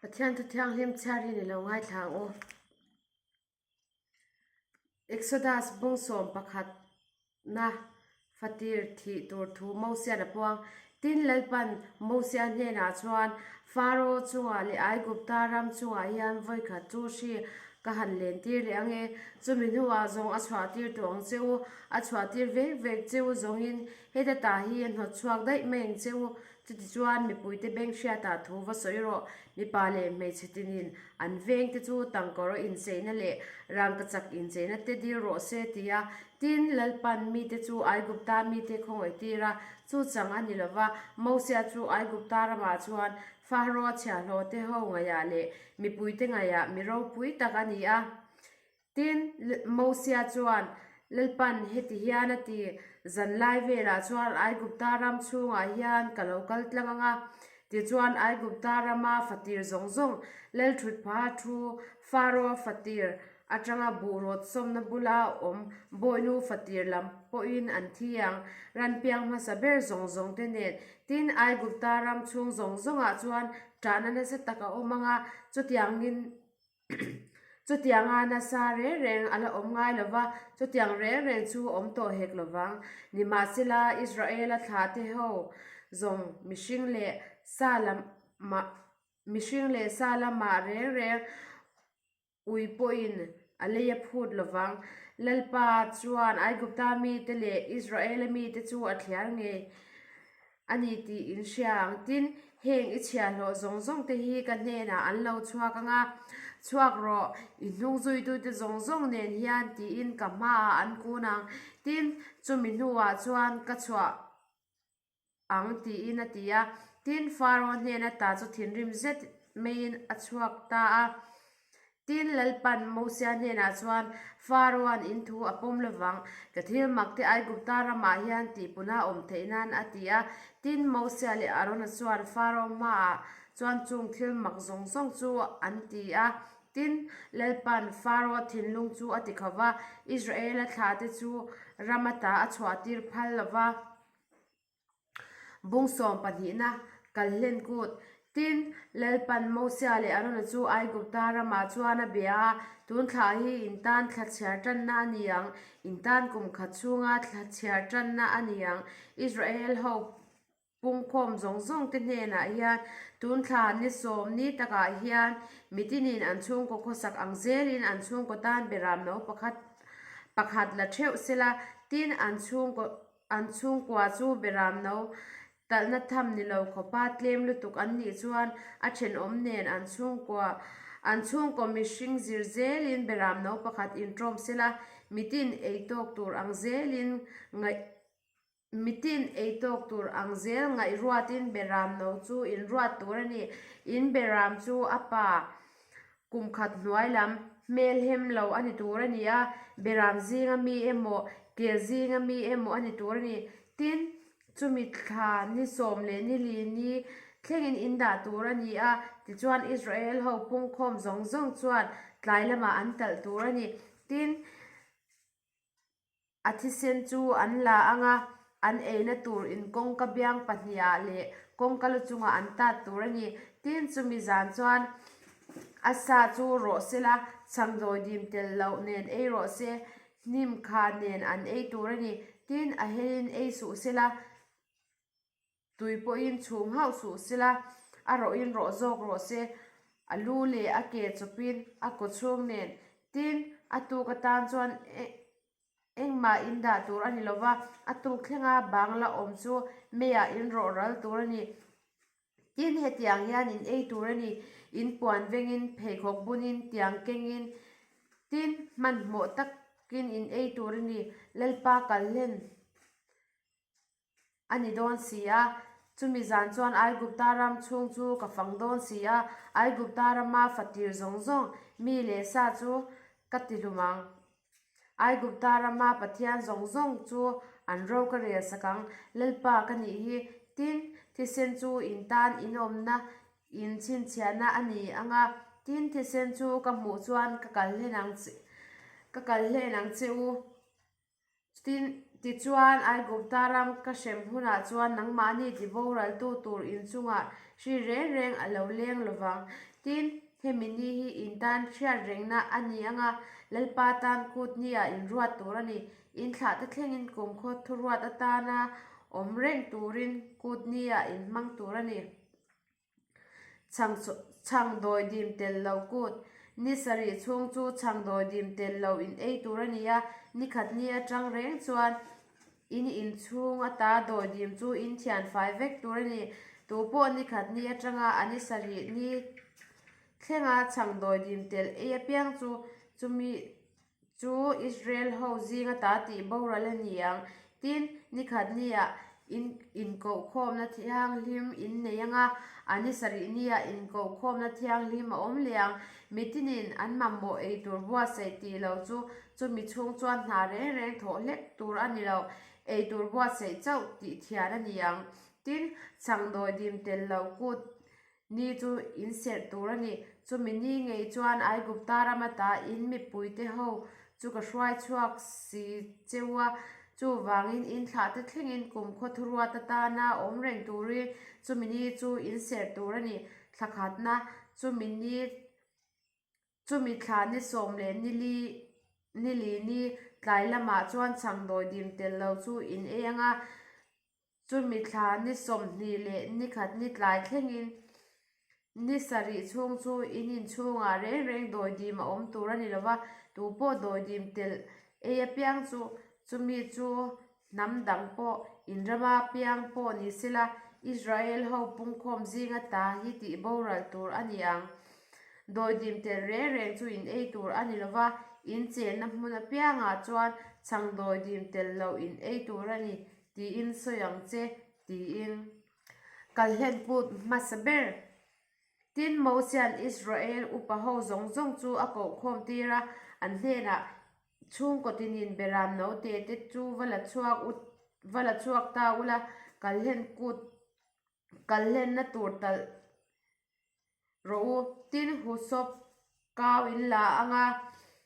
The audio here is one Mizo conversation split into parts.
Pathian thu thianghlim chhiarin i lo ngaithla ang u. Exodus bung 11 na fatir thih tur thu Mosian a puang. Tin, Lalpan Mosia hnenah chuan, Faro chungah leh Aigupta ram chungah hian vawikhat chu hri ka han lentir leh ang e. Chumi hnuah zawng a chhuahtir tawh ang che u, a chhuahtir vek vek che u zawngin heta tah hi a hnawt chhuak daih mai ang che u. Chutichuan, mipuite beng hriatah thu va sawi rawh. Mipa leh hmeichhe tinin an vengte chu tangkawraw incheina leh rangkachak incheina te dil rawh se ti a. Tin, Lalpan mite chu Aigupta mite khawngaih tir a, chu chang a ni lo va, Mosia chu Aigupta ramah chuan Fahroa chhiahhlawhte ho ngaihah leh mipuite ngaihah mi ropui tak a ni a. Tin, Mosia chuan, Lalpan heti hian a ti, Zanlai velah chuan Aigupta ram chhungah hian ka lo kal tlang ang a. Tichuan Aigupta rama fatir zawng zawng, Lalthutpha thu, Faro fatir atanga buhrawt sawmna bula awm bawihnu fatir lam pawhin an thi ang, ran piang hmasa ber zawng zawngte nen. Tin, Aigupta ram chhung zawng zawngah chuan ṭahna nasa tak a awm ang a, chutiangin Chutianga nasa reng reng a la awm ngai lo va, chutiang reng reng chu awm tawh hek lo vang. Nimahsela, Israela thlahte ho zawng mihring leh sa lamah mihring leh sa lamah reng reng ui pawhin a lei a phut lo vang. Lalpa chuan Aigupta mite leh Israela mite chu a thliar ngei. A ni tih in hria ang. Tin, heng i chhiahhlawh zawng zawng te hi ka hnenah an lo chhuak ang a, Chhuak rawh, i hnung zuitute zawng zawng nen hian tiin ka hmaah an kun ang. Tin, chumi hnuah chuan ka chhuah ang tiin a ti a. Tin, Faro hnen ata chu thinrim zet maiin a chhuak ta a. Tin, Lalpan Mosia hnenah chuan, Faraoan in thu a pawm lovang, ka thil mak te Aigupta ramah hian tihpuna awm theih nan a ti a. Tin, Mosia leh Arona chuan Faraoa hmaah chuan chung thil mak zawng zawng chu an ti a. Tin, Lalpan Faraoa thinlung chu a ti kho va, Israela thlahte chu ram ata a chhuahtir phal lo va. Bung sawm pahnihna kal hlen kut. Tin, Lalpan Mosia leh Arona chu Aigupta ramah chuan a bia a, Tun thla hi in tan thla chhiar tanna a ni ang, in tan kum khat chhunga thla chhiar tanna a ni ang. Israel ho pungkhawm zawng zawng te hnenah hian tun thla ni sawm ni takah hian mitinin an chhungkaw khawsak ang zelin an chhungkaw tan beram no pakhat pakhat la theuh sela, tin an chhungkaw An chhungkua chu beram no talhna tham ni lo khawpa tlem lutuk an nih chuan a thenawm nen an chhungkua an chhungkaw mihring zir zelin beram no pakhat intawm sela mitin ei tawk tur ang zelin ngaih mitin ei tawk tur ang zel ngaihruatin beram no chu inruat tur a ni. In beram chu a pa Kum khat hnuai lam hmel hem lo a ni tur a ni a, beram zinga mi emaw, kel zinga mi emaw a ni tur a ni. Tin, chumi thla ni sawm leh ni li ni thlengin in dah tur a ni a, tichuan Israel ho pungkhawm zawng zawng chuan tlai lamah an talh tur a ni. Tin, A thisen chu an la ang a, an eina tur in kawngka biang pahnihah leh kawngka lu chungah an tat tur a ni. Tin, chumi zan chuan a sa chu rawh sela, chhangdawi dim tel loh nen ei rawh se, hnim kha nen an ei tur a ni. Tin, a helin ei suh sela. Tui pawhin chhum hauh suh sela, a rawhin rawh zawk rawh se, a lu leh a ke chawpin a kaw chhung nen. Tin, a tuk atan chuan engmah in dah tur a ni lo va, a tuk thlenga bang la awm chu meiah in rawh ral tur a ni. Tin, hetiang hian in ei tur a ni, in puan vengin, pheikhawk bunin, tiang kengin, tin, hmanhmawh takin in ei tur a ni, Lalpa kal hlen. A ni dawn si a. Chumi zan chuan Aigupta ram chhung chu ka fang dawn si a, Aigupta rama fatir zawng zawng mi leh sa chu ka ti hlum ang. Aigupta rama Pathian zawng zawng chu an ro ka rel sak ang, Lalpa ka nih hi. Tin, thisen chu in tan inawmna in chhinchhiahna a ni ang a, tin, thisen chu ka hmuh chuan ka kal hlen ang che, ka kal hlen ang che u. Tin, tichuan, Aigupta ram ka hrem hunah chuan nangmahni tiboraltu tur inchungah hri reng reng a lo leng lo vang. Tin, hemi ni hi in tan hriat rengna a ni ang a, Lalpa tan kut nia in ruat tur a ni. In thlahte thlengin kumkhaw thuruat atana awm reng turin kut nia in hmang tur a ni. Chhang dawidim tel lo kut. Ni sarih chhung chu chhang dawidim tel lo in ei tur a ni a, ni khat ni atang reng chuan in inchhung ata dawidim chu in thian fai vek tur a ni. Tu pawh ni khat ni atanga a ni sarih ni thlenga chhang dawidim tel ei apiang chu chumi Chu Israel ho zinga ta tih boral a ni ang. Tin, nikhat niah in inkohkhawmna thianghlim in nei ang a, a ni sarih niah inkohkhawmna thianghlim a awm leh ang. Mitinin an mamawh ei tur buatsaih tih lo chu chumi chhung chuan hna reng reng thawh hlek tur a ni lo, ei tur buatsaih chauh tih thian a ni ang. Tin, chhangdawi dim tel lo kut Ni chu in serh tur a ni. Chumi ni ngei chuan Aigupta ram ata in mipuite ho chu ka hruai chhuak si cheu a, chuvangin in thlahte thlengin kumkhaw thuruat atana awm reng turin chumi ni chu in serh tur a ni. Thla khatna chumi ni chumi thla ni 12 ni li ni tlai lamah chuan chhangdawi dim tel lo chu in ei ang a. Chumi thla ni 21 ni tlai thlengin ni sarih chhung chu in inchhungah reng reng dawidim a awm tur a ni lo va, tu pawh dawidim telh ei apiang chu chumi chu hnam dang pawh in rama piang pawh ni sela Israel ho pungkhawm zinga ta hi tih boral tur a ni ang. Dawidim telh reng reng chu in ei tur a ni lo va, in chenna hmun apiangah chuan chhang dawidim telh loh in ei tur a ni. Tiin sawi ang che, tiin kalhlen put hmasa ber. Tin, Mosia'n Israel upa ho zawng zawng chu a kohkhawm tir a, an hnenah, Chhungkaw tinin beram note te chu va la chhuak u, va la chhuak ta ula, kalhlen kut, kalhlenna tur talh Rawh u, tin husawp kau in la ang a,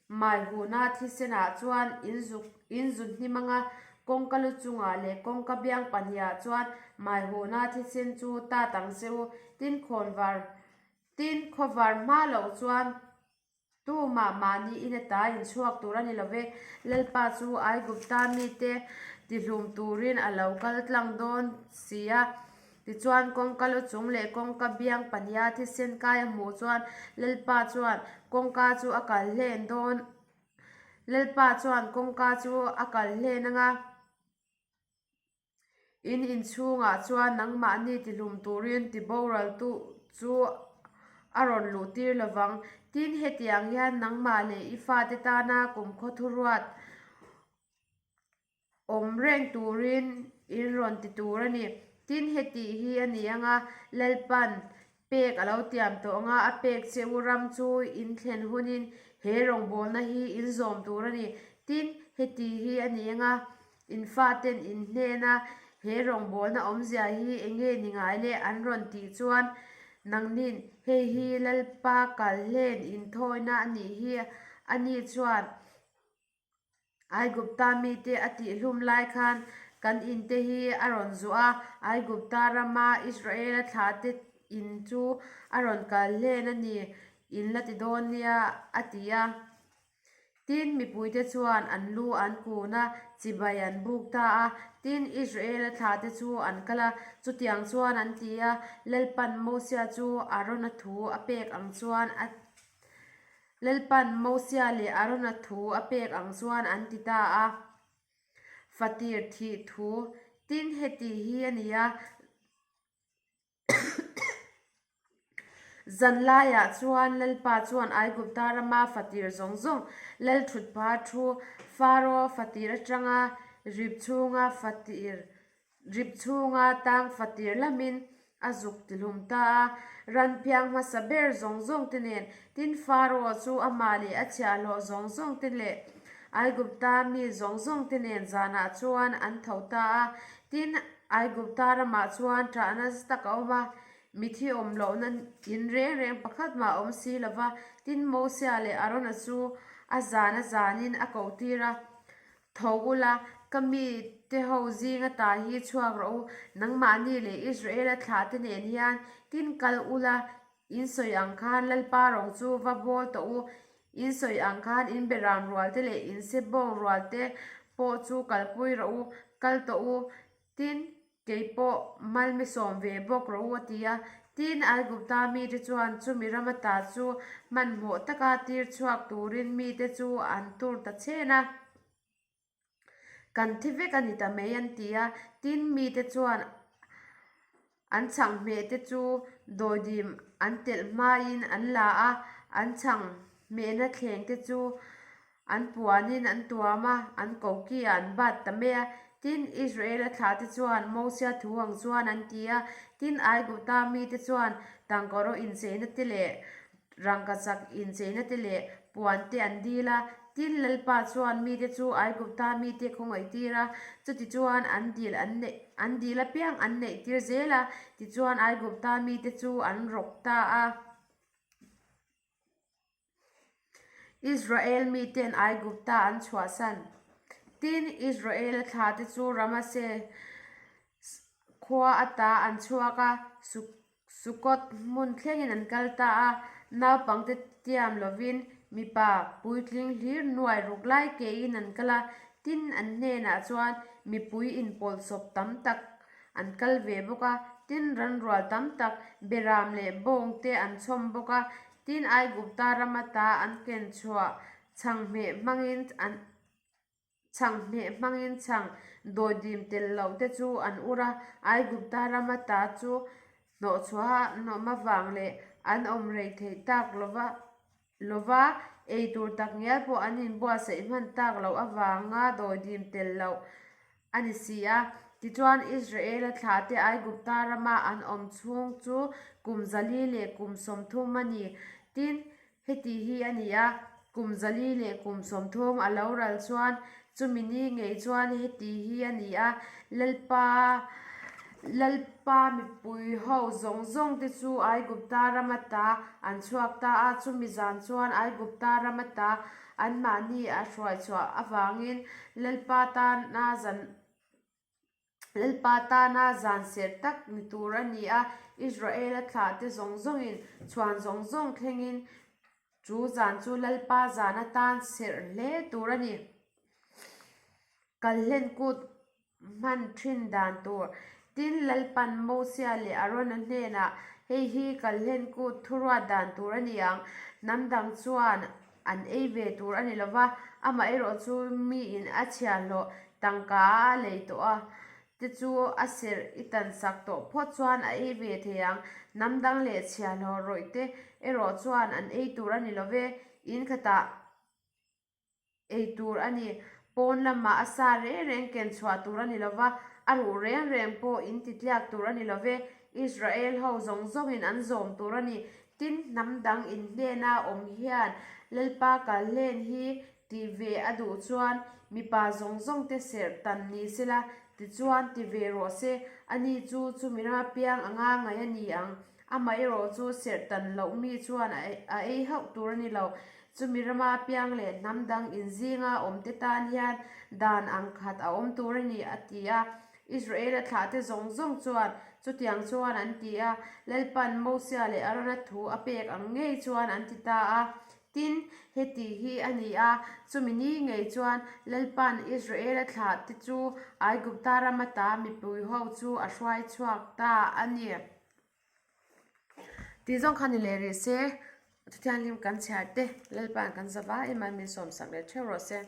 mai huna thisenah chuan in zuk in zu hnim ang a, kawngka lu chungah leh kawngka biang pahnihah chuan mai huna thisen chu tat ang che u, tin khawnvar tin khawvar hma loh chuan Tumah mahni in ata inchhuak tur a ni lo ve. Lalpa chu Aigupta mite tihlum turin a lo kal tlang dawn si a. Tichuan kawngka lu chung leh kawngka biang pahniha thisen kai a hmuh chuan Lalpa chuan kawngka chu a kal hlen dawn Lalpa chuan kawngka chu a kal hlen ang a. In inchhungah chuan nangmahni tihlum turin tiboraltu chu a rawn luh tir lovang. Tin, hetiang hian nangmah leh i fate tana kumkhaw thuruat awm reng turin in rawn ti tur a ni. Tin, hetih hi a ni ang a, Lalpan pek a lo tiam tawh ang a, a pek che u ram chu in thlen hunin he rawngbawlna hi in zawm tur a ni. Tin, heti hi a ni ang a, In faten in hnena he rawngbawlna awmzia hi enge ni ngai le an rawn tih chuan nangnin hei hi Lalpa kal hlen inthawina a nih hi a ni chuan Aigupta mite a tihhlum lai khan kan inte hi a rawn zuah a, Aigupta rama Israela thlahte in chu a rawn kal hlen a ni in la ti dawn nia a ti a. Tin, mipuite chuan an lu an kun a, chibai an buk ta a. Tin, Israela thlahte chu an kal a, chutiang chuan an ti a, Lalpan Mosia chu Arona thu a pek ang chuan a Lalpan Mosia leh Arona thu a pek ang chuan an ti ta a. Fatir thih thu, Tin, heti hi a ni a. Zan laiah chuan Lalpa chuan Aigupta rama fatir zawng zawng lal thutpha thu Faro fatir atanga rip chhunga fatir rip chhunga tang fatir lamin a zuk tihlum ta a, ran phiang hmasa ber zawng zawng te nen tin Faro chu amah leh a chhiahhlawh zawng zawng te leh Aigupta mi zawng zawng te nen zanah chuan an tho ta a, tin Aigupta ramah chuan ṭah nasa tak a awm a, mithi awm lohna in reng reng pakhat mah a awm si lo va. Tin, Mosia leh Arona chu a zan a zanin a koh tir a, Tho ula, ka mite ho zinga ta hi chhuak rawh u, nangmahni leh Israela thlahte nen hian tin kal ula. In sawi ang khan Lalpa rawng chu va bawl tawh u. In sawi ang khan in beram rual te leh in sebawng rual te pawh chu kalpui rawh u, kal tawh u. Tin, kei pawh mal mi sawm ve bawk rawh u, a ti a. Tin, Aigupta mite chuan chumi ram ata chu hmanhmawh taka tir chhuak turin mite chu an tur ta chhen a. Kan thi vek a ni ta mai an ti a, tin mite chuan an chhang hmeh te chu dawidim an telh hmain an la a, an chhang hmehna thleng te chu an puanin an tuam a, an koki ah an bat ta mai a. Tin, Israela thlah te chuan Mosia thu ang chuan an ti a, tin Aigupta mite chuan tangkawraw incheina te leh Rangkachak incheina te leh puan te an dil a, tin Lalpa chuan mite chu Aigupta mite khawngaih tir a, chutichuan an dil an neih an dil apiang an neih tir zel a, tichuan Aigupta mite chu an rawk ta a. Israel miten Aigupta an chhuahsan. Tin, Israela thlate chu Ramase khua ata an chhuak a, Sukot hmun thlengin an kal ta a, naupangte tiam lovin mipa puitling hlir nuai ruk lai kein an kal a, tin an hnenah chuan mipui inpawlhsawp tam tak an kal ve bawk a, tin ranrual tam tak beram leh bawng te an chhawm bawk a, tin Aigupta ram ata an ken chhuah chhanghmeh hmangin an Chhang hmeh hmangin chhang dawidim tel loh te chu an ur a, Aigupta ram ata chu hnawhchhuaha an awm avang leh an awm rei theih tak lova lova ei tur tak ngial pawh an inbuatsaih hman tak loh avanga dawidim tel loh a ni si a. Tichuan Israela thlahte Aigupta rama an awm chhung chu kum 400 leh kum 30 a ni. Tin, Heti hi a ni a, kum 400 leh kum 30 a lo ral chuan chumi ni ngei chuan heti hi a ni a, Lalpa, Lalpa mipui ho zawng zawng te chu Aigupta ram ata an chhuak ta a, chumi zan chuan Aigupta ram ata anmahni a hruaichhuah avangin Lalpa tana zan Lalpa tana zan serh tak ni tur a ni a, Israela thlahte zawng zawngin chhuan zawng zawng thlengin chu zan chu Lalpa zan atan serh hle tur a ni. Kalhlen kut hman thin dan tur. Tin, Lalpan Mosia leh Arona hnenah, Hei hi kalhlen kut thuruat dan tur a ni ang, hnam dang chuan An ei ve tur a ni lo va, amaherawhchu miin a chhiahhlawh tangka a lei tawh a, te chu a serh i tan sak tawh phawt chuan a ei ve thei ang. Hnam dang leh chhiahhlawh rawih te erawh chuan an ei tur a ni lo ve, in khatah ei tur a ni. Pawn lamah a sa reng reng ken chhuah tur a ni lo va, a ruh reng reng pawh in ti tliak tur a ni lo ve. Israel ho zawng zawngin an zawm tur a ni. Tin, hnam dang in hnena awm hian Lalpa kalhlen hi ti ve a duh chuan mipa zawng zawng te serh tan ni sela, tichuan ti ve rawh se, ani chu chumi rama piang anga ngaih a ni ang. Amaherawh chu serh tan loh mi chuan a ei hauh tur a ni lo. Chumi rama piang leh hnam dang in zinga awm te tan hian dan ang khat a awm tur a ni, a ti a. Israela thlahte zawng zawng chuan chutiang chuan an ti a, Lalpan Mosia leh Arona thu a pek ang ngei chuan an ti ta a. Tin, heti hi a ni a, chumi ni ngei chuan Lalpan Israela thlahte chu Aigupta ram ata mipui ho chu a hruai chhuak ta a ni. Tih zawng kha ni leh rih se, Thuthianghlim kan chhiar te, Lalpan kan za vai mai min sawmsak leh theuh rawh se.